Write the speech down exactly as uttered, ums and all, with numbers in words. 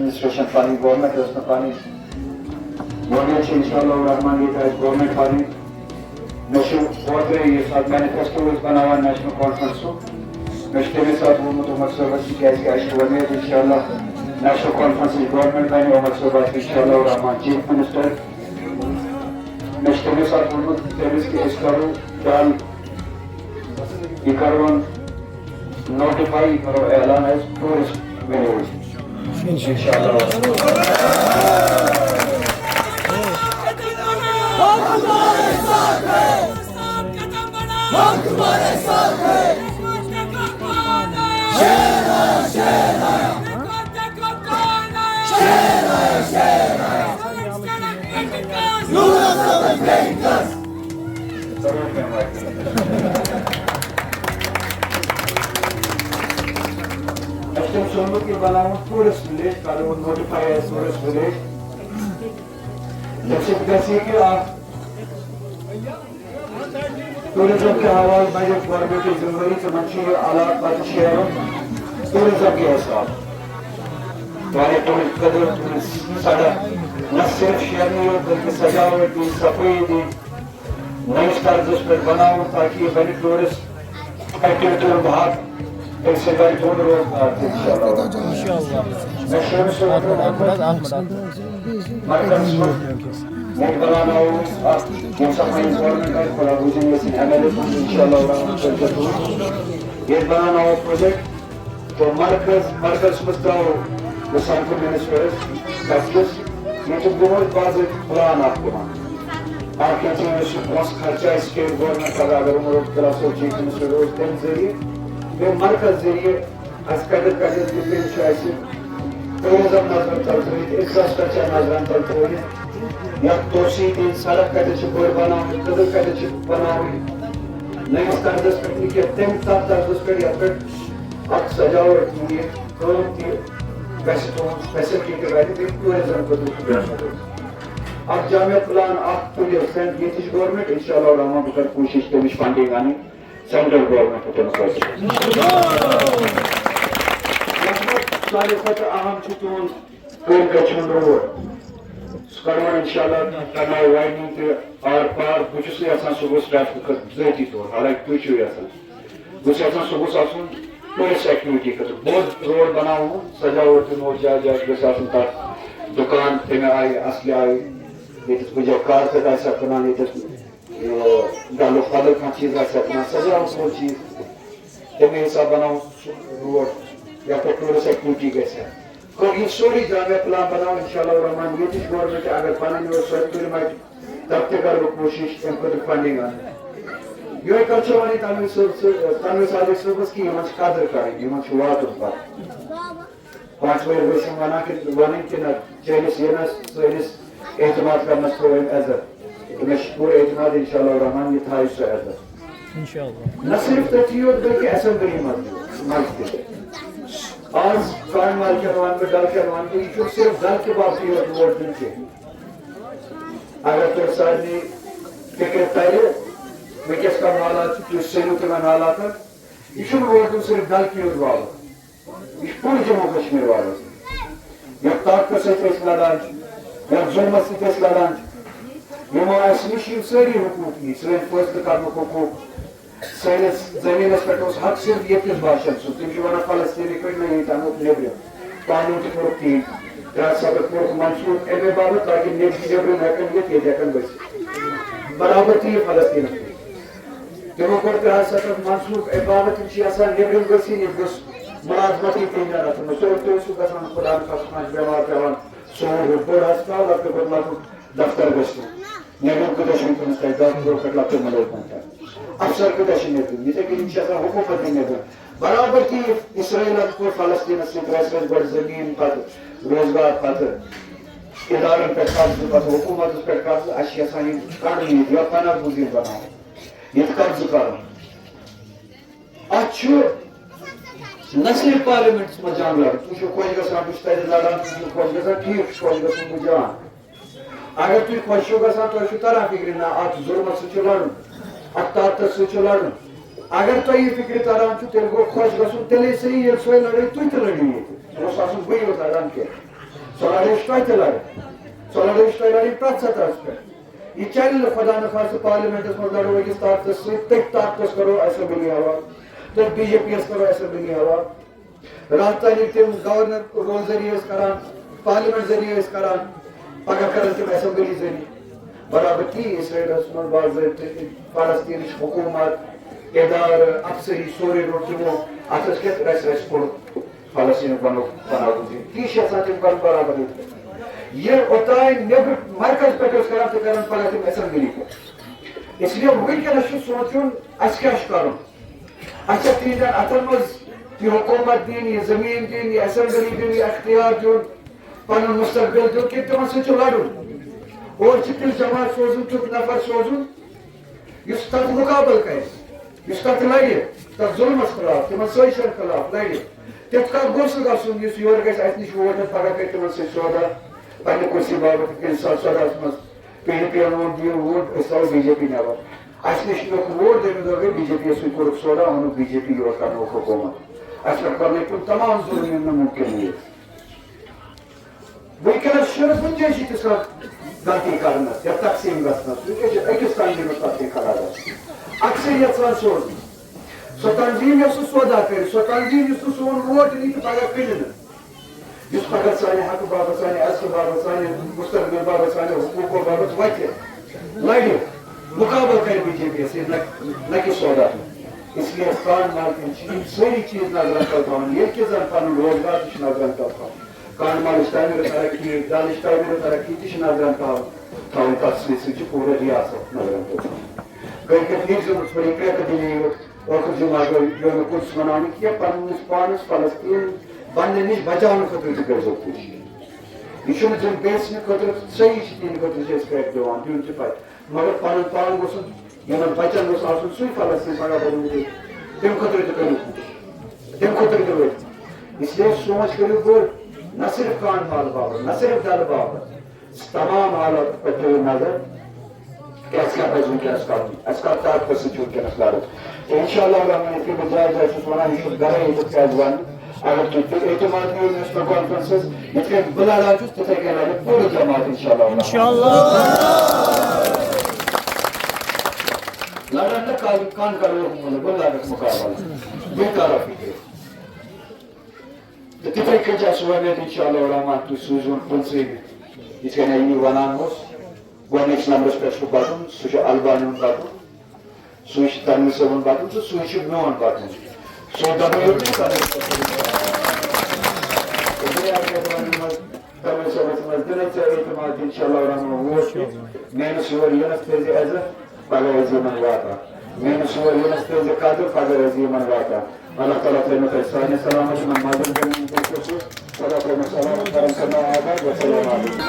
Administration پنٕنۍ، government ٲس نہٕ پنٕنۍ۔ وۄنۍ چھِ انشاءاللہ الرحمن ییٚتہِ آسہِ گورنمنٹ پنٕنۍ۔ مےٚ چھُ اوترَے یہِ ساتہٕ مینیفیسٹو ٲسۍ بناوان نیشنل کانفرنسُک، مےٚ چھُ تَمے ساتہٕ ووٚنمُت عمر صٲبَس، تِکیٛازِ کہِ اَسہِ چھُ وۄمید انشاءاللہ نیشنل کانفرنسٕچ گورنمنٹ بنہِ، عمر صٲب آسہِ انشاءاللہ الرحمن چیف منسٹر۔ مےٚ چھُ تَمے ساتہٕ ووٚنمُت تٔمِس کہِ أسۍ کرو ڈن، یہِ کرون نوٹیفائی، یہِ کرو اعلان ایز ٹوٗرسٹ ولیج۔ انشاءاللہ۔ اَسہِ چھُ سومُت یہِ بَناوُن ٹوٗرِسٹ وِلیج، کَرو نوٹیفائی ایز ٹوٗرِسٹ وِلیج۔ تَمہِ سۭتۍ گژھِ یہِ کہِ اَکھ ٹوٗرِزٕم کہِ حوالہٕ بَنہِ گورمٮ۪نٛٹٕچ ذِمہٕ وٲری، تِمَن چھُ یہِ علاقہٕ پَتہٕ شیرُن ٹوٗرِزٕم کہِ حِساب۔ واریاہ ٹوٗرِسٹ قدر ٹوٗرِسٹ سَڑک نہ صرف شیرنٕے یوت، بلکہِ سجاوٹ دِنۍ، صفٲیی دِنۍ، نٔیِس طرزس پٮ۪ٹھ بناوُن، تاکہِ یہِ بنہِ ٹوٗرسٹ ایکٹیوٹی ہُنٛد حق، تَمہِ سۭتۍ بنہِ تُہُنٛد روزگار تہِ، انشاءاللہ۔ مےٚ چھُ أمِس سۭتۍ مرکز منٛز ییٚتہِ بناوناوو أسۍ اکھ، ییٚمہِ ساتہٕ وۄنۍ گورنمنٹ آسہِ، خۄدا بوٗزِن یَژھٕنۍ ایم ایل اے پنُن، انشاءاللہ الرحمن کٔرۍزیو تُہۍ۔ ییٚتہِ بناوناوو پروجیکٹ، تہٕ مرکز، مرکز چھُ مےٚ ترٛاوُن بہٕ سمکھٕ منسٹرس، تَتہِ چھُس ییٚتیُک دِمو أسۍ باضٲبطہٕ پلان اکھ تِمن۔ اکھ یَتھ یُس یہِ پونٛسہٕ خرچہٕ آسہِ سٹیٹ گورنمنٹ پگاہ اگر عمر عبداللہ صٲب چیف منسٹر روزِ تَمہِ ذٔریعہٕ، بیٚیہِ مرکز ذٔریعہٕ اَسہِ کَتٮ۪ن کَتٮ۪ن کِتھ کٔنۍ چھُ اَسہِ ٹوٗرِزٕم نظرَن تَل تھٲوِتھ، انفراسٹرکچر نظرَن تَل تھٲوِتھ، یَتھ توسیع دِنۍ، سڑک کَتٮ۪تھ چھِ بٔڑ بَناوٕنۍ، کٔدٕل کَتٮ۪تھ چھِ بَناوٕنۍ، نٔیِس طرزَس پٮ۪ٹھ نہٕ کینٛہہ، تَمہِ تَتھ طرزَس پٮ۪ٹھ یَتھ پٮ۪ٹھ اکھ سجاوٹ تہِ یہِ کٲم تہِ گژھِ تُہنٛز فیسلٹی تہِ بنہِ، بیٚیہِ ٹوٗرِزم خٲطرٕ تہِ بہتر روزِ۔ اکھ جامع پلان اکھ تُلہِ سینٹ-، ییٚتِچ گورنمنٹ، انشاءاللہ الرحمن بہٕ کرٕ کوٗشش تَمِچ فنڈنگ اَنٕنۍ سینٹرل گورنمنٹ تہٕ تَمہِ خٲطرٕ۔ یَتھ منٛز ساروی کھۄتہٕ اہم چھُ تُہُنٛد کٲلۍ کَتہِ چھُ روڈ، سُہ کَرو انشاءاللہ، کرناوو وایڈنگ تہِ آر پار۔ بہٕ چھُس نہٕ یَژھان سُہ گوٚژھ ٹریفکہٕ خٲطرٕ ذٲتی طور، حالانکہِ تُہۍ چھِو یَژھان۔ بہٕ چھُس یَژھان سُہ گوٚژھ آسُن ٹوٗرِسٹ ایکٹیوِٹی خٲطرٕ بوٚڑ روڈ بَناوُن، سجاوٹ تہِ نوٚو جایہِ جایہِ گژھِ آسُن تَتھ، دُکان تَمہِ آیہِ، اَصلہِ آیہِ، ییٚتٮ۪تھ کُنہِ جایہِ کارپیٹ آسہِ ہا کٕنان، ییٚتٮ۪تھ یہِ ڈَلُک پَلو کانٛہہ چیٖز آسہِ ہا کٕنان، سجاوُن سُہ چیٖز، تَمے حِساب بَناوُن سُہ روڈ یَتھ پٮ۪ٹھ ٹوٗرِسٹ ایکٹیوِٹی گژھِ ہا۔ گوٚو یہِ سورُے جامع پلان بَناوُن، انشاءاللہ الرحمن، ییٚتِچ گورنمنٹ اگر پَنٕنۍ ٲس سۄ تُلہِ مَتہِ، تَتھ تہِ کَرٕ بہٕ کوٗشِش اَمہِ خٲطرٕ فنڈنگ اَنٕنۍ۔ یِہوٚے کَتھ چھِ وَنٕنۍ تنویر صٲب، تنویر صادق صٲبَس کہِ یِمَن چھِ قدٕر کَرٕنۍ، یِمَن چھُ واتُن پَتہٕ۔ پانٛژھ وَے ٲسۍ یِم وَنان کہِ، وَنٕنۍ کہِ نہ، چٲنِس یِنَس، سٲنِس اعتماد کَرنَس تھوٚو أمۍ عزت۔ تہٕ مےٚ چھُ پوٗرٕ اعتماد، انشاءاللہ الرحمن، یہِ تھایہِ سُہ عزت۔ انشاءاللہ۔ نہ صرف تٔتھی یوت، بلکہِ اسمبلی منٛز تہِ، منٛز تہِ۔ آز کامہِ والکٮ۪ن وَنہٕ بہٕ، ڈلکٮ۪ن وَنہٕ بہٕ، یہِ چھُنہٕ صرف ڈل کہِ باپتھٕے یوت ووٹ دیُن کینٛہہ۔ اگر تۄہہِ سارنٕے فِکرِ تَرِ، وٕنکیٚس کَم حالات چھِ، تُہۍ سٔنِو تِمَن حالاتَن۔ یہِ چھُنہٕ ووٹ دیُن صرف ڈل کہِ یوت باپتھ، یہِ چھُ پوٗرٕ جموں کشمیر والَس۔ یَتھ طاقتَس سۭتۍ أسۍ لَڑان چھِ، یَتھ ظُلمَس سۭتۍ أسۍ لَڑان چھِ، یِمو اَسہِ نِش یِم سٲری حقوٗق نِتۍ، سٲنۍ فٲصلہٕ کَرنُک حقوٗق، سٲنِس زٔمیٖنَس پٮ۪ٹھ اوس حق صرف ییٚتہِ کِس بادشاہَس سُہ۔ تٔمۍ چھِ وَنان فلسطیٖنٕکۍ پٲٹھۍ، نہ ییٚتہِ اَنوکھ نیٚبرِم۔ قانوٗن تہِ کوٚرُکھ تی۔ ترٛےٚ ہَتھ سَتَتھ کوٚرُکھ منسوٗخ اَمے باپتھ، تاکہِ نیٚبرِم، نیٚبرِم ہٮ۪کَن یِتھ، ییٚتہِ ہٮ۪کَن ؤسِتھ۔ برابر تی یہِ فلسطیٖنَس سۭتۍ۔ تِمو کوٚر ترٛےٚ ہَتھ سَتَتھ منسوٗخ اَمہِ باپتھ، یِم چھِ یَژھان نیٚبرِم ؤسِتھ، ییٚتہِ گوٚژھ مُلازمَتٕے تِہِنٛدٮ۪ن اَتھَن منٛز۔ تُہۍ، تُہۍ ٲسِو گژھان خۄدایَن قسم، آسہِ بٮ۪مار پٮ۪وان، سون ہیوٗ بوٚڑ ہسپتال، لۄکٹہِ کھۄتہٕ لۄکُٹ دفتر گژھِ نہٕ۔ نیٚبرِم کۭتیٛاہ چھِ وٕنکیٚنَس تَتہِ ڈاکٹرو پٮ۪ٹھ لۄکٹیو مُلٲزمَن تام۔ افسر کۭتیٛاہ چھِ نیٚبرِم؟ یِتھَے کٔنۍ چھِ آسان حکوٗمت تہِ نیٚبرِم۔ برابر تی اسرائیلَن کوٚر فلسطیٖنَس سۭتۍ، اَسہِ پَزِ گۄڈٕ زٔمیٖن، پَتہٕ روزگار، پَتہٕ اِدارَن پٮ۪ٹھ قبضہٕ، پَتہٕ حکوٗمتَس پٮ۪ٹھ قبضہٕ۔ اَسہِ چھِ یَژھان یِم کَڑٕنۍ ییٚتہِ، یَتھ پَناہ گُزیٖن بَناوُن، ییٚتہِ قبضہٕ کَرُن۔ اَتھ چھُ نہ صرف پارلیمنٹس منٛز جنگ لڑُن، تُہۍ چھِو خۄش گژھان، بہٕ چھُس تَتہِ لڑان، تُہۍ چھِو خۄش گژھان، ٹھیٖک چھُ، خۄش گژھُن گوٚو جان۔ اگر تُہۍ خۄش چھِو گژھان، تۄہہِ چھُو تران فِکرِ، نہ، اَتھ ظُلمَس سۭتۍ چھُ لڑُن، اَتھ طاقتَس سۭتۍ چھُ لڑُن۔ اگر تۄہہِ یہِ فِکرِ تران چھُ، تیٚلہِ گوٚو خۄش گژھُن، تیٚلے صحیح، ییٚلہِ سۄے لڑٲے تُہۍ تہِ لٔڑِو ییٚتہِ۔ یہِ گوٚژھ آسُن بٕے یوت لڑان کینٛہہ۔ سۄ لڑٲے چھِ تۄہہِ تہِ لڑٕنۍ۔ سۄ لڑٲے چھِ تۄہہِ لڑٕنۍ پرٛٮ۪تھ سطحس پٮ۪ٹھ۔ یہِ چلہِ نہٕ خۄدا نخواستہٕ پارلیمنٹس منٛز لڑو أکِس طاقتس سۭتۍ، تٔتھۍ طاقتس کرو اسمبلی حوالہٕ، تٔتھۍ بی جے پی یس کرو اسمبلی حوالہٕ۔ راتھ تانۍ ییٚلہِ تِم گورنر رول ذٔریعہٕ ٲسۍ کران، پارلیمنٹ ذٔریعہٕ ٲسۍ کران، پگاہ کرن تِم اسمبلی ذٔریعہٕ۔ برابر تی اسرائیلس منٛز باضٲبطہٕ فلسطینٕچ حکوٗمت، ادارٕ، افسری، سورُے روٚٹ تِمو۔ اتھ ٲس کیٛاہ رژھِ رژھِ کوٚڑ فلسطینُک بنوو بناوُن زِ تی چھِ یژھان تِم کرُن برابر ییٚتہِ پٮ۪ٹھ۔ یہِ اوٚتام نیٚبرٕ مرکز پٮ۪ٹھ ٲسۍ کران تہٕ کران پگاہ تِم اسمبلی پٮ۪ٹھ۔ اس لیے وٕنکیٚنس چھُ سونٛچُن، اسہِ کیٛاہ چھُ کرُن؟ اچھا، تِہنٛدٮ۪ن اتھن منٛز یہِ حکومت دِنۍ، یہِ زٔمیٖن دِنۍ، یہِ اسمبلی دِنۍ، یہِ اختیار دیُن، پنُن مستقبل دیُن، کِنہٕ تِمن سۭتۍ چھُ لڑُن؟ اورٕ چھِ تِژھ جماعت سوزُن، تیُتھ نفر سوزُن، یُس تتھ مقابلہٕ کرِ، یُس تتھ لڑِ، تتھ ظلمس خلاف، تِمن سٲزشن خلاف لڑِ۔ تیُتھ کانٛہہ گوٚژھ نہٕ گژھُن، یُس یورٕ گژھِ، اسہِ نِش ووٹ ہٮ۪تھ، پگاہ کرِ تِمن سۭتۍ سودا، پننہِ کُرسی باپتھ، یِتھ کٔنۍ زٕ ساس ژۄدہس منٛز پی ڈی پی یَن ووٚن، دِیِو ووٹ، أسۍ تھاوو بی جے پی نٮ۪بر۔ اَسہِ نِش نیوٗکھ ووٹ، دوٚیمہِ دۄہ گٔے بی جے پی یَس سۭتۍ کوٚرُکھ سودا، اوٚنُکھ بی جے پی یور، کرنووُکھ حکوٗمت۔ اَسہِ پٮ۪ٹھ کوٚرنَے تِم تمام ظُلم، یِم نہٕ مُمکِن ٲسۍ۔ وٕنکیٚنَس چھُنہٕ کُنہِ جایہِ چھِ تِژھ کانٛہہ غلطی کرنَس یا تقسیٖم گژھنَس، وٕنکیٚس چھِ أکِس تنظیٖمَس پٮ۪ٹھ تہِ کھڑا گژھُن۔ اَکثریت سان سوزُن۔ سۄ تنظیٖم یۄس سُہ سودا کَرِ، سۄ تنظیٖم یُس نہٕ سون ووٹ نِیہِ تہٕ پگاہ کٕنہِ نہٕ۔ یُس پگاہ سانہِ حقہٕ باپتھ، سانہِ عزتہٕ باپتھ، سانہِ مستقبل باپتھ، سانہِ حقوٗقو باپتھ وتھِ، لڑِ، مقابلہٕ کرِ بی جے پی یَس سۭتۍ، نہ، نہ کہِ سودا۔ اس لیے کانٛہہ مالکن چھِ یِم سٲری چیٖز نظرن تل تھاوٕنۍ، ییٚلہِ کہِ زن پنُن روزگار تہِ چھُ نظرن تل تھاوُن۔ کانٛہہ مالٕچ تعمیٖر ترقی، دانِش تعمیٖر ترقی تہِ چھِ نظرن تھاوٕنۍ، تھاوٕنۍ، تتھ سۭتۍ سۭتۍ چھِ پوٗرٕ ریاست نظرن تل تھاوٕنۍ۔ کٲلکیتھ نیٖرزیو نہٕ ژھوٚرُے کرٛٮ۪کہٕ دِنہِ یوت۔ ٲخٕر جمعہ گوٚو یوم قدس مناونہٕ کینٛہہ، پنُن پانس فلسطین بننہٕ نِش بچاونہٕ خٲطرٕ تہِ کٔرۍزیو کوٗشش۔ یہِ چھُنہٕ زن بیٚیہِ سٕنٛدِ خٲطرٕ صحیح چھِ، تِہنٛدِ خٲطرٕ چھِ أسۍ کرٛٮ۪کھ دِوان، دیُن تہِ پتہٕ۔ مگر پنُن پان گوٚژھ، یِمن بچن گوٚژھ آسُن سُے فلسطین پگاہ بنیومُت۔ تَمہِ خٲطرٕ تہِ کٔرِو کوٗشش، تَمہِ خٲطرٕ تہِ وٲتۍ۔ اس لیے سونچ کٔرِو بٔڑ، نہ صرف کانٛڈ مال باپتھ، نہ صرف ڈلہٕ باپتھ۔ تمام حالات پہ تھٲیِو نظر، کیٛاہ کیٛاہ پزِ وٕنکیٚنس کرُن، اسہِ کتھ طاقتس سۭتۍ چھُ وٕنکیٚنس لڑُن۔ تہٕ انشاءاللہ الرحمن، یِتھ کٔنۍ بہٕ جایہِ جایہِ چھُس ونان، یہِ چھُس گرے ییٚتٮ۪تھ کیٛازِ ونہٕ، اگر تُہۍ تہِ اعتماد دِیِو نیشنل کانفرنسس، یِتھ کٔنۍ بہٕ لڑان چھُس، تِتھے کٔنۍ لڑِ پوٗرٕ جماعت انشاءاللہ الرحمن۔ انشاءاللہ۔ لڑن نہٕ کانٛہہ، کانٛہہ کرو مُقابلہٕ، بہٕ لڑکھ مُقابلہٕ، بے طرف فکر۔ تہٕ تِتھَے کٔنۍ چھِ اَسہِ وۄمید، انشاءاللہ الرحمن، تُہۍ سوٗزِوُن پٕنٛژٕہمہِ، یِتھ کٔنۍ یہِ ونان اوس، گۄڈٕنِکِس نمبرَس پٮ۪ٹھ چھُ بَٹُن، سُہ چھُ البانی ہُنٛد بَٹُن، سُے چھُ تنویر صٲبُن بَٹُن تہٕ سُے چھُ میون بَٹُن۔ سُے دَبٲیِو تُہۍ تنویر صٲبُن۔ تہٕ بیٚیہِ اَکہِ لَٹہِ وَنہٕ بہٕ، تنویر صٲبَس منٛز دِلٕے ژےٚ اعتماد، انشاءاللہ الرحمن، ووٹ دِ۔ میٲنِس یور یِنَس تھٲیزِ عزت۔ پگاہ ٲسۍ یِمن واتان۔ میٲنِس یور یِنَس تھٲیزِ قدر، پگاہ ٲسۍ یِمن واتان۔ اللہ تعالیٰ تھٲینو تۄہہِ سارنٕے سلامت، یِمن ماجن بیٚنٮ۪ن تہِ چھُ سُہ۔ خدا تھٲینو سلامت، کرم کرناو آباد۔ والسلام علیکم۔